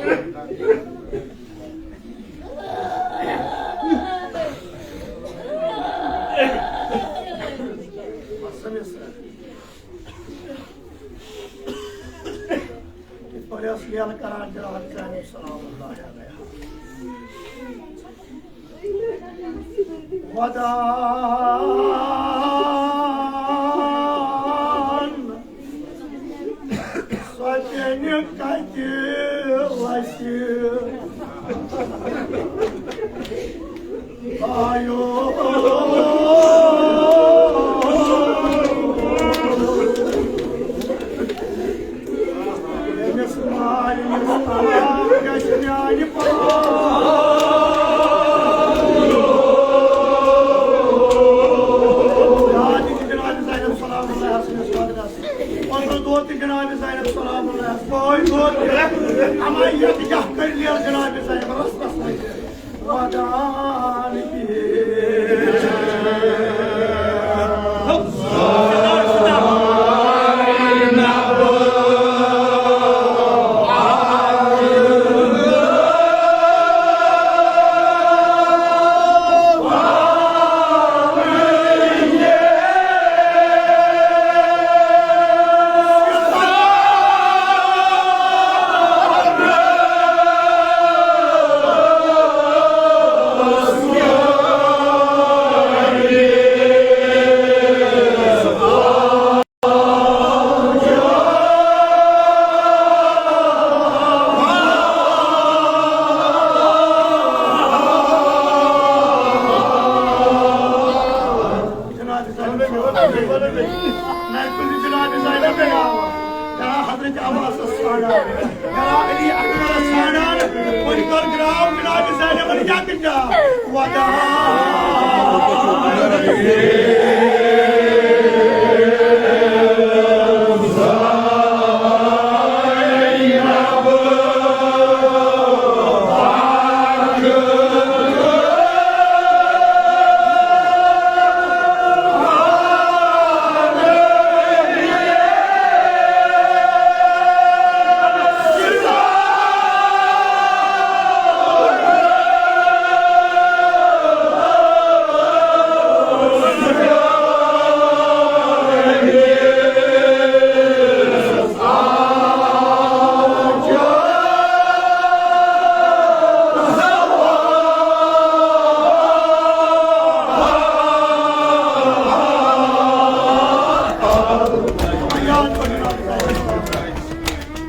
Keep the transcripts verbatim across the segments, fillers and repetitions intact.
یِتھ پٲٹھۍ ٲس لیلہٕ کران جناب زینب سلام اللہ علیہا۔ ودان سۄ پیٚنہِ کتہِ لسہِ آیو۔ أمِس مالِنِس تمام گژھِ میانہِ پتہٕ۔ یاد یہِ جناب زینب سلام اللہ علیہا سٕنٛدِس قدرس۔ اوترٕ دۄہ تہِ جناب زینب سلام اللہ علیہا، پٲے دۄہ تہِ۔ اما یتھ یتھ کٔرۍ لیر جناب زینب رس رس لگہِ۔ ودان جناب زینب، نَے کُنہِ جناب زینب گٔے آوُر۔ کران حضرت عباسس ژھانڈان، کران علی اکبرس ژھانڈان، وۄنۍ کٔر گراو جناب زینبن یکجا۔ ودان۔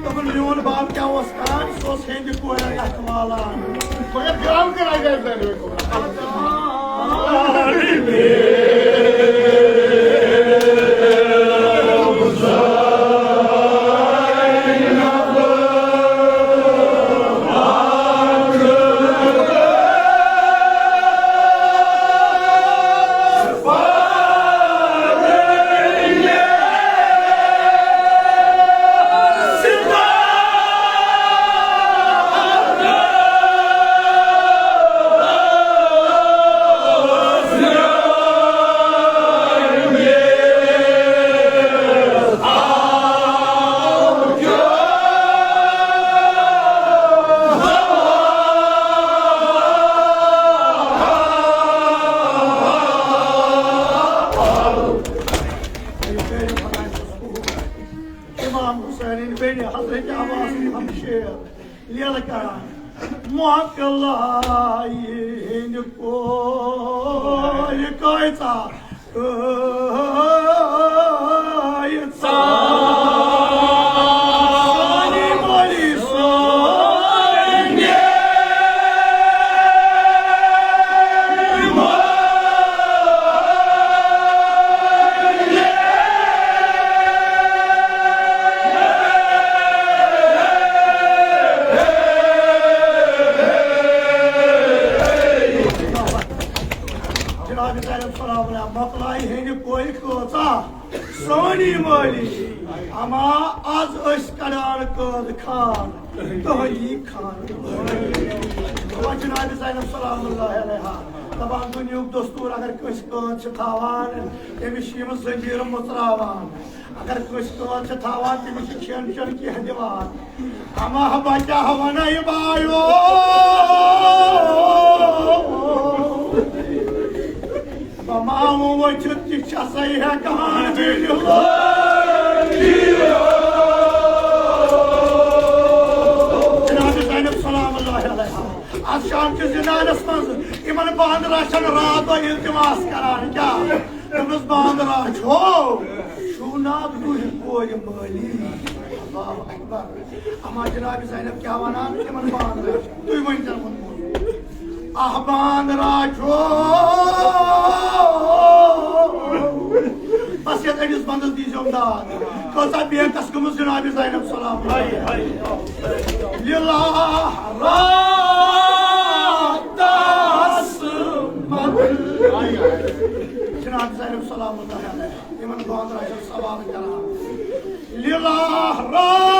دوٚپُن، میون باب کیٛاہ اوس کران؟ سُہ اوس ہیٚنٛدِ کورِ اَتھٕ والان۔ مگر گرٛاو کَران گژھِ زَنہِ۔ امام حسینٕنۍ بیٚنہِ حضرت عباسٕنۍ ہمشیر لیلہٕ کران۔ مۄکلایہِ ہیٚنہِ کورِ کۭژاہ، کۭژاہ۔ سٲنی مٲلی سٲنۍ۔ جناب زینب سلام اللہ مۄکلایہِ ہیٚنہِ کورِ کۭژاہ۔ سٲنی مٲلی اما از أسۍ کڑان قٲد خان تُہنٛدی خان۔ وۄنۍ جناب زینب سلام اللہ علیہا۔ دپان، دُنیہُک دستور اگر کٲنٛسہِ قٲد چھِ تھاوان، تٔمِس چھِ یِم ضمیٖر مُژراوان۔ اگر کٲنٛسہِ قٲد چھِ تھاوان، تٔمِس چھِ کھٮ۪ن چٮ۪ن کینٛہہ دِوان۔ اما بچا ونان، بایو، بہٕ ما وۄتھِتھ تہِ چھسے ہٮ۪کان بِہِتھ۔ جناب زینب سلام اللہ علیہا، از شام کِس زندانس منٛز یِمن باندرا چھن راتو التماس کران۔ کیٛاہ؟ دوٚپنس، باندرا چھو، چھُو نا تُہۍ کورِ مٲلی؟ اللہ اکبر۔ اما جناب زینب کیٛاہ ونان تِمن باندرا چھِ؟ تُہۍ ؤنۍ زٮ۪و ووٚنمُت۔ اہ باندرا چھو۔ بس یتھ أڑِس بندس دیٖزیو داد۔ کۭژاہ بے کس گٔمٕژ جناب زینب سلام۔ لیلا راتس منٛز۔ جناب زینب سلام اللہ علیہا یِمن باندرا چھِ سوال کران۔ لیلا راتس